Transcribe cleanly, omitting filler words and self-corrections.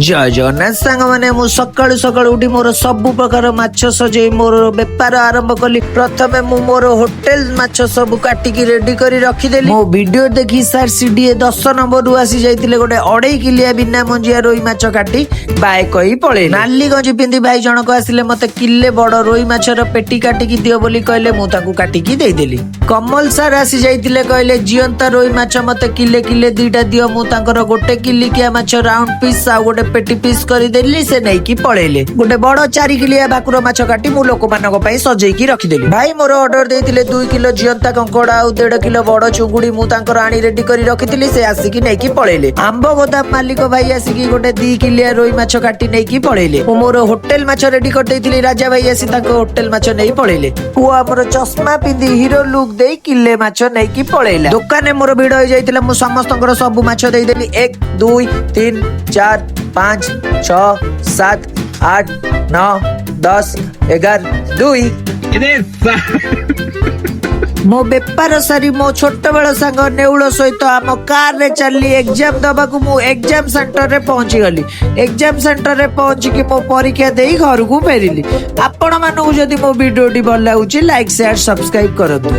ଜୟ ଜଗନ୍ନାଥ ସାଙ୍ଗମାନେ। ମୁଁ ସକାଳୁ ସକାଳୁ ଉଠି ମୋର ସବୁ ପ୍ରକାର ମାଛ ସଜେଇ ମୋର ବେପାର ଆରମ୍ଭ କଲି। ପ୍ରଥମେ ମୁଁ ମୋର ହୋଟେଲ ମାଛ ସବୁ କାଟିକି ରେଡି କରି ରଖିଦେଲି। ମୋ ଭିଡିଓ ଦେଖି ସାର୍ ସିଡିଏ 10 ନମ୍ବରରୁ ଆସି ଯାଇଥିଲେ। ଗୋଟେ 2.5 କିଲିଆ ବିନା ମଞ୍ଜିଆ ରୋହି ମାଛ କାଟି ବାଏ କହି ପଳେଇଲେ। ନାଲି ଗଞ୍ଜି ପିନ୍ଧି ଭାଇ ଜଣକ ଆସିଲେ। ମତେ କିଲେ ବଡ ରୋହି ମାଛର ପେଟି କାଟିକି ଦିଅ ବୋଲି କହିଲେ। ମୁଁ ତାଙ୍କୁ କାଟିକି ଦେଇଦେଲି। କମଲ ସାର୍ ଆସି ଯାଇଥିଲେ। କହିଲେ, ଜିଅନ୍ତା ରୋହି ମାଛ ମତେ କିଲେ କିଲେ ଦିଟା ଦିଅ। ମୁଁ ତାଙ୍କର 1 କିଲିକିଆ ମାଛ ରାଉଣ୍ଡ ପିସ୍ ଆଉ ଗୋଟେ ପେଟି ପିସ୍ କରିଦେଲି। ସେ ନେଇକି ପଳେଇଲେ। ଗୋଟେ ବଡ 4 କିଲିଆ ଭାକୁର ମାଛ କାଟି ମୁଁ ଲୋକମାନଙ୍କ ପାଇଁ ସଜେଇକି ରଖିଦେଲି। ଭାଇ ମୋର ଅର୍ଡର ଦେଇଥିଲେ 2 କିଲୋ ଜିଅନ୍ତା କଙ୍କଡା ଆଉ 1.5 କିଲୋ ବଡ ଚୁଙ୍ଗୁଡି। ମୁଁ ତାଙ୍କର ଆଣି ରେଡି କରି ରଖିଥିଲି। ସେ ଆସିକି ନେଇକି ପଳେଇଲେ। ଆମ୍ବ ଗୋଦାମ ମାଲିକ ଭାଇ ଆସିକି ଗୋଟେ 2 କିଲିଆ ରୋହି ମାଛ କାଟି ନେଇକି ପଳେଇଲେ। ମୁଁ ମୋର ହୋଟେଲ ମାଛ ରେଡି କରିଦେଇଥିଲି। ରାଜା ଭାଇ ଆସି ତାଙ୍କ ହୋଟେଲ ମାଛ ନେଇ ପଳେଇଲେ। ପୁଅ ଆମର ଚଷମା ପିନ୍ଧି ହିରୋ ଲୁକ୍ ଦେଇ କିଲେ ମାଛ ନେଇକି ପଳେଇଲା। ଦୋକାନରେ ମୋର ଭିଡ ହେଇଯାଇଥିଲା। ମୁଁ ସମସ୍ତଙ୍କର ସବୁ ମାଛ ଦେଇଦେଲି। 1, 2, 3, 4, 5, 6, 7, 8, 9, 10, 11, 2। ମୋ ବେପାର ସାରି ମୋ ଛୋଟବେଳ ସାଙ୍ଗ ନେଉଳ ସହିତ ଆମ କାରରେ ଚାଲିଲି ଏକ୍ଜାମ ଦବାକୁ। ମୁଁ ଏକ୍ଜାମ ସେଣ୍ଟରରେ ପହଞ୍ଚିଗଲି। ଏକ୍ଜାମ ସେଣ୍ଟରରେ ପହଞ୍ଚିକି ମୋ ପରୀକ୍ଷା ଦେଇ ଘରକୁ ଫେରିଲି। ଆପଣମାନଙ୍କୁ ଯଦି ମୋ ଭିଡିଓଟି ଭଲ ଲାଗୁଛି, ଲାଇକ୍, ସେୟାର, ସବସ୍କ୍ରାଇବ କରନ୍ତୁ।